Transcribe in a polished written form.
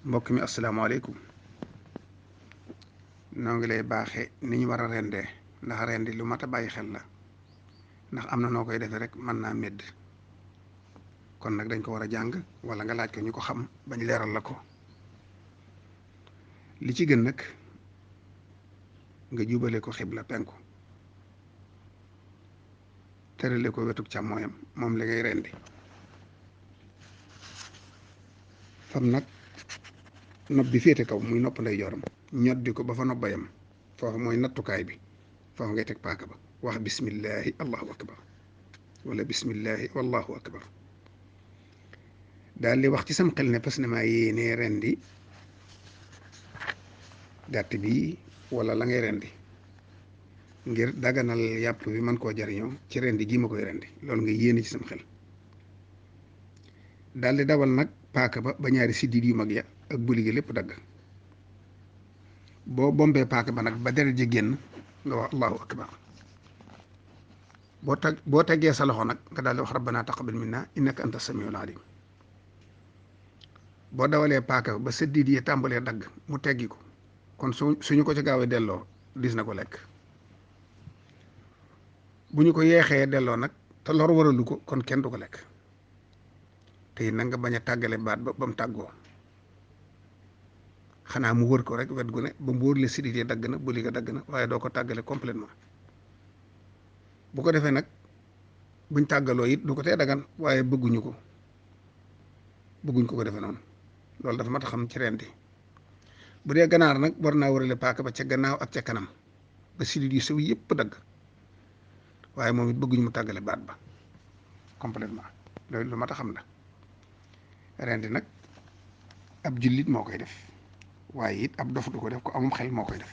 mbokk mi asalaamaaleykum noo ngi lay baaxe ni ñu war a rendee ndax rendi lu mat a bàyyi xel la ndax am na noo koy defee rek mën naa medd kon nag dañ ko war a jàng wala nga laaj ko ñu ko xam bañ leeral la ko li ci gën nag nga jubale ko xibla penku tërale ko wetuk càmmooyam moom la ngay rendi fam nag nopp bi féete kaw muy nopp nday jooram ñoddi ko ba fa nopp bayam foofu mooy nattukaay bi foofu ngay teg paaka ba wax bismillahi allahu akbar wala bismillahi wallahu akbar daal di wax ci sam xel ne parce que maa yéenee rendi gàtt bi wala la ngay rendi ngir daganal yàpp bi mën koo jariñoo ci rendi gii ma koy rendi loolu nga yéene ci sam xel daal di dawal nag paaka ba ñaari siddit yu mag ya ak buli gi lépp dagg boo bombee paaka ba nag ba deret ji génn nga wax allahu akbar boo teggee sa loxo nag nga daal di wax rabbana taqabbal minna innaka anta samiul alim boo dawalee paaka ba siddit yi tàmbalee dagg mu teggi ko kon suñu ko ci gaawee delloo dis na ko lekk bu ñu ko yeexee delloo nag te lor waralu ko kon kenn du ko lekk te it nag nga bañ a tàggale baat ba mu tàggoo xanaa mu wër ko rek wet gu ne ba mu wër le sidit yi dagg na buli ga dagg na waaye doo ko tàggale complètement bu ko defee nag buñ tàggaloo it du ko tee dagan waaye bëgguñ ko ko defee noonu loolu dafa mat a xam ci rendi bu dee ganaar nag war naa wërale paaka ba ca gannaaw ak ca kanam ba sidit yu sew yëpp dagg waaye moom it bëgguñu mu tàggale baat ba complètement loolu lu mat a xam la rendi nag ab jullit moo koy def waaye it ab dof du ko def ko amum xel moo koy def